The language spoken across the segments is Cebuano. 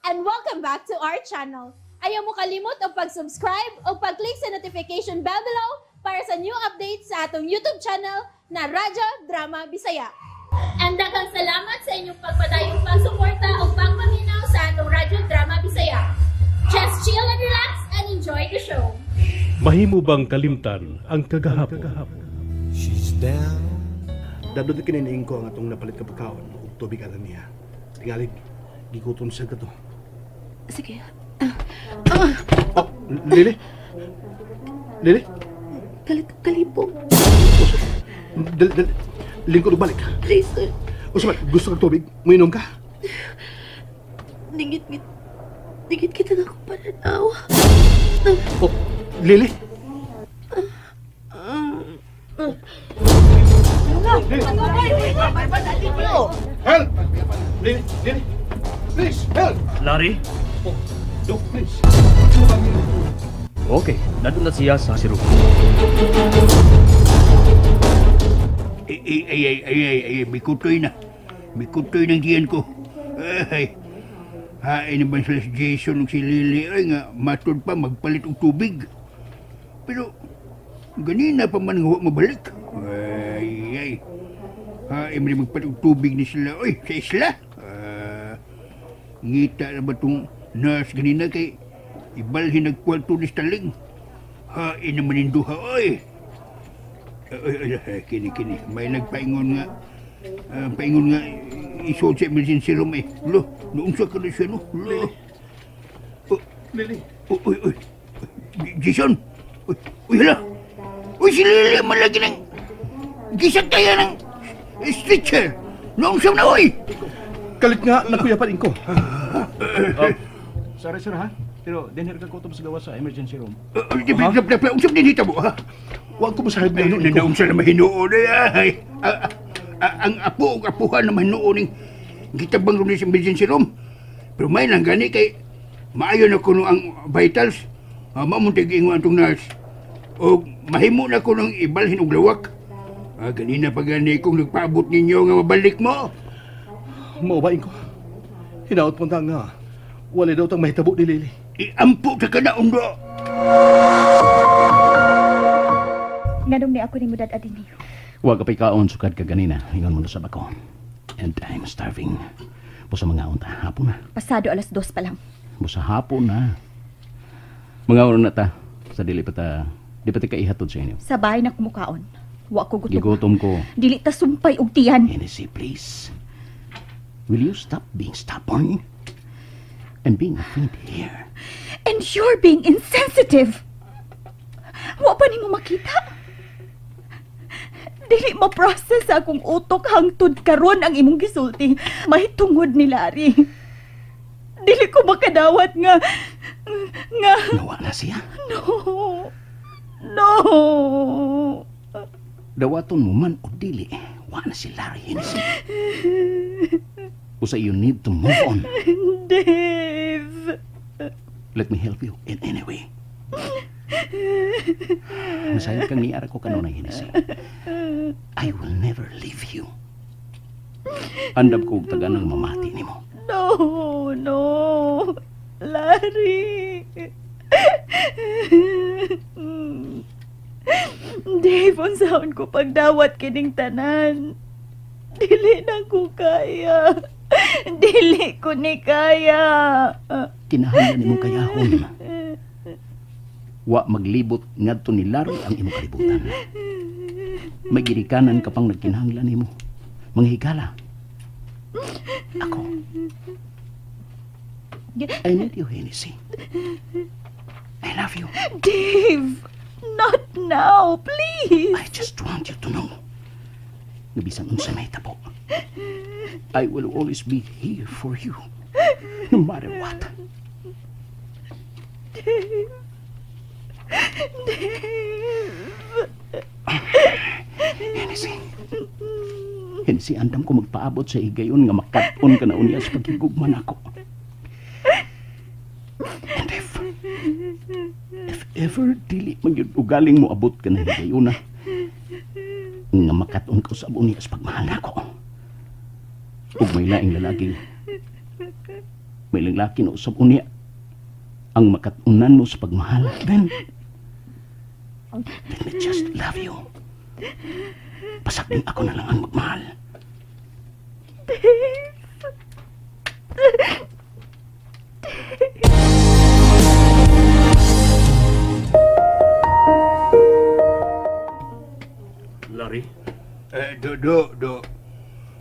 And welcome back to our channel. Ayaw mo kalimot og pag-subscribe o pag-click sa notification bell below para sa new updates sa atong YouTube channel na Radyo Drama Bisaya. And daghang salamat sa inyong pagpadayong pagsuporta o pagpaminaw sa atong Radyo Drama Bisaya. Just chill and relax and enjoy the show. Mahimo bang kalimtan ang kagahapon? She's down. Dadto kini ko ang atong napalit ka pagkaon ug tubig alang niya. Tingali, gigutom siya kato. Sige. Oh, Lily? Lily? Kalit kalibog. Dali, dali. Lingkod ug balik. Please. Usa man, gusto kag tubig? Muinom ka? Ningit ngit. Ningit kita na akong pananaw. Oh, Lily? Help! Lily, Lily! Please, help! Larry? Oh, Doc, please. Okay, nandun na siya sa sirup. Ay, ay, ay, ay, ay, ay, ay, may kutoy na. May kutoy ng diyan ko. Ay, hain naman sila si Jason ug si Lily. Ay nga, matod pa magpalit og tubig. Pero, ganina pa man nga wa mabalik. Ay, ay. Hain man magpalit og tubig ni sila. Ay, sa isla. Ngita na ba itong nurse ganina kay ibalhin nagkwarto ni Staling. Hain naman yung duha, oy. Ay, ay, ay, kini, kini. May nagpaingon nga, paingon nga, isuot sa emergency room eh. Lo, noong sa ka na siya, no? Lo. Oh, Lily. Oh, uy, uy. Jason! Uy, uy, hala! Uy, si Lily man lagi ng gisag kaya ng stretcher! Noong sa na, uy! Kalit nga, nagkuyapan ko. Sorry sir ha, pero dinher ka kutob sa gawas sa emergency room. Di ba, di ba, usap din dito mo, ha? Huwag ko masahib na Ay, ano, Inko. nanaong sa na mahinuon eh, ay. Ang apo ug apuhan na mahinuon ning gitabang ron sa emergency room. Pero may lang gani kay maayo na kuno ang vitals. Mao man tay giingon atong nurse. Og mahimo na ko nang ibalhin og lawak. Ganina pa gani kung nagpaabot ninyo nga mabalik mo. Mao ba, Inko? Hinaot mo na nga. Wala daw tang mahitabo ni Lily. Iampo sa kanaon do. Nganong ni ako ni mo dad adini? Huwag ka pa'y kaon, sukad ka ganina. Ingon mo na sa bako. And I'm starving. Busa mga unta, hapon na. Pasado 2:00 pa lang. Busa hapon na. Mga oras na ta. Sa dili pa ta, di pa ta kaihatod sa inyo. Sa bahay na kumukaon. Wa ko gutom. Gigutom ko. Dili ta sumpay og tiyan. Hennessy, please. Will you stop being stubborn? And being a friend here? And you're being insensitive. Wa pa nimo makita. Dili ma-process akong utok hangtod karon ang imong gisulti. Mahitungod ni Larry. Dili ko makadawat nga nga Nawa na siya. No. No. Dawaton mo man o dili, wa na si Larry Hennessy. Usa you need to move on. Dave. Let me help you in any way. Masayod kang niara ko kanunay, Hennessy. I will never leave you. Andam ko og taganang mamati nimo. No, no. Larry. Dave, unsaon ko pagdawat kining tanan? Dili na ko kaya. Dili ko ni kaya. Kinahanglan nimong kayahon. Wa maglibot ngadto ni Larry ang imong kalibutan. May ginikanan ka pang nagkinahanglan nimo. Manghigala. Ako. I need you, Hennessy. I love you. Dave, not now, please. I just want you to know. Nga bisan unsa may tabo, I will always be here for you, no matter what. Dave. Dave. Hennessy. Hennessy, andam ko magpaabot sa higayon nga makat-on ka na unya sa paghigugma nako. And if ever dili man yun ugaling mo abot ka na higayon na nga makat-on ka usab unya sa pagmahal nako. Ug may laing lalaki May lalaki na usab unya ang makatunan mo sa pagmahal. Then, let me just love you. Pasakding ako na lang ang magmahal. Dave. Larry? Do.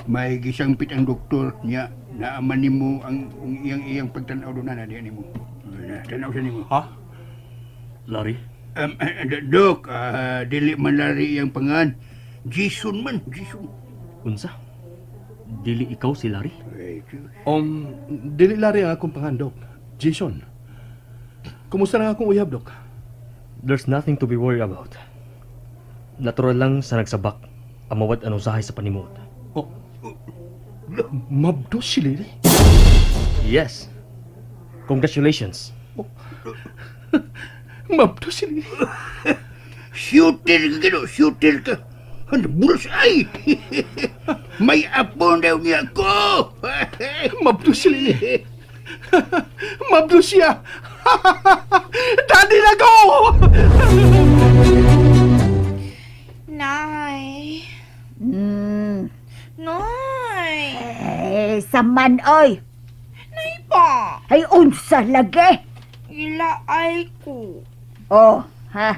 May gisangpit ang doktor niya. Naaman nimo ang iyang pagtanaw doon na diyan nimo. Tanaw sa nimo. Ha? Larry? Dok, dili man Larry iyang pangan. Jason man, Jason. Unsa? Dili ikaw si Larry? Dili Larry ang akong pangan, Dok. Jason. Kumusta na akong uyab, Dok? There's nothing to be worried about. Natural lang sa nagsabak ang mawad ang usahay sa panimuot. Oh, mabdo si Lily? Yes. Congratulations. Oh. Mabdo si Lily. Shooter ka, gano. Shooter ka. Buras ay! May apon daw niya ko! Mabdo si Lily. Mabdo siya. Daddy na go! Nay. Nay. Eh, saman oy. Nay pa. Ay, unsa lagi. Ilaay ko. Oh, ha?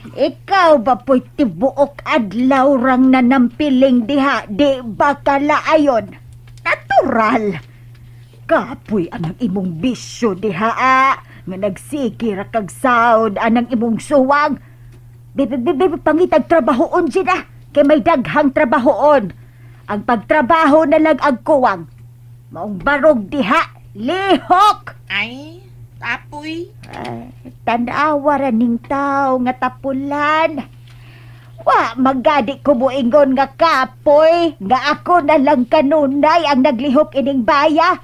Ikaw ba po'y tibuok adlaw rang nanampiling diha, di ba kalaayon? Natural! Kapoy anang imong bisyo diha, ah, nga nagsige ra kag sound anang imong suwang. Bebe, pangitag trabahoon dyan ah, kay may daghang trabahoon. Ang pagtrabaho na lang ang kuwang. Maong barog diha, lihok! Ay, tapoy. Tanawa ra ning tao nga tapulan. Wa magadi ko moingon nga kapoy, nga ako na lang kanunay ang naglihok ining baya.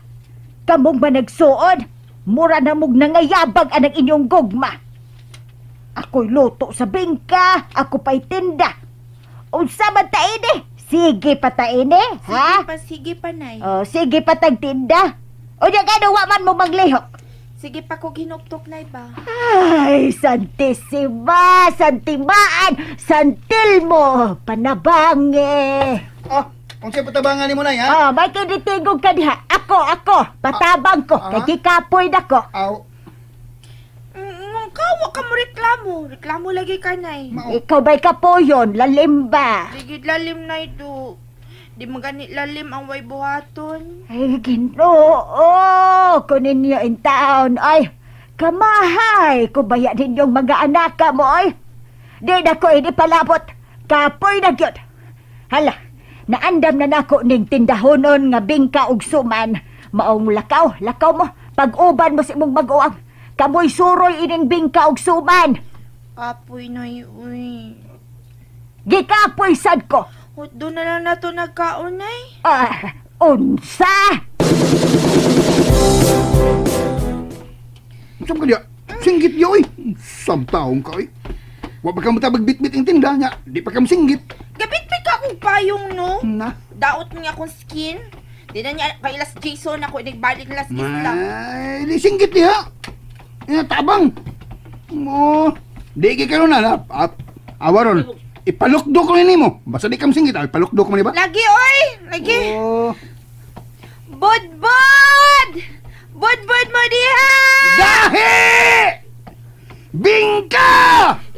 Kamong managsuon, mura na mong nangayabag anang inyong gugma. Ako'y luto sa bingka, ako pa'y tinda. Unsa man ta ini? Sige pa ta ini, ha? Sige pa, nay. Oh, sige pa tagtinda. Unya gano wa man mo maglihok. Sige pa ko ginuktok, nay ba? Ay, Santisima, Santimaan, Santilmo, panabangi. Oh, unsay patabangan nimo nay, ha? Oh, may kinitingog ka diha. Ako, patabang ko, kay gikapoy nako. Aw. Kawa ka mo reklamo. Reklamo lagi ka, nay. Ikaw ba'y kapoyon? Lalim ba? Digid lalim, nay, do. Di magani lalim ang way buhaton. Ay, Ginoo! Kunin niyo in taon. Ay, kamahay! Kubaya ninyong mga anak ka mo, ay! Di na ko inipalabot. Kapoy na gyud. Hala, naandam na nako ning tindahonon nga bingka og suman. Maong lakaw, lakaw mo. Pag-uban mo sa imong mag-uang. Kamoy suroy ining bingka og suman. Kapoy na uy. Gikapoy sad ko. Doon na lang nato nagkaon, nay. Ah, unsa? Saan ka diya? Singgit niya, oy. Samtaong ka, oy. Wa pa ka matabag-bitbit ang tinda niya. Di pa ka singgit. Gabitbit ka akong payong, no? Na? Daot niya akong skin. Di na niya kailas Jason ako nagbalik las isla. May, di singgit niya. Ina, tabang. Mo, di kay karon na. Awaron. Ipalukdo ko ni mo. Basta di kam singgit, ipalukdo ko man, di ba? Lagi, oy! Lagi! Oh. Budbud! Budbud mo diha! Gahi! Bingka!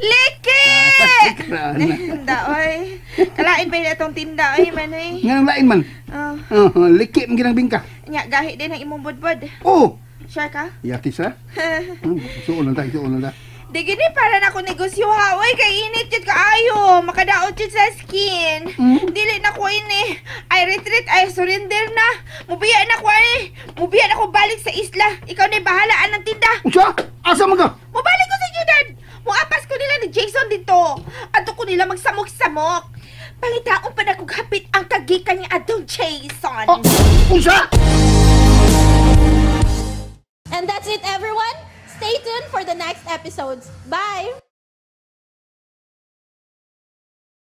Liki! Tinda, oy. Kalain pa yun itong tinda, oy, manoy. Nga nang lain man. Oh. Liki man ginang bingka. Nya, gahi din ang imong budbud. Oh! Sure ka? Yaki sa? Suon lang ta, suon lang ta. Di gini para na ako negosyo ha. Uy, kay init yun kaayo. Makadaot yun sa skin. Dili na ko ini. Ay, retreat. Ay, surrender na. Mubiya na ko ay. Mubiya na ko balik sa isla. Ikaw na bahalaan ng tinda. Unsa? Asa man ka? Mubalik ko sa syudad. Muapas ko nila ni Jason dito. Ato ko nila magsamok-samok. Pangitaon pa na kong hapit ang kagikan ni atong Jason. Oh, unsa? And that's it, everyone. Stay tuned for the next episodes. Bye!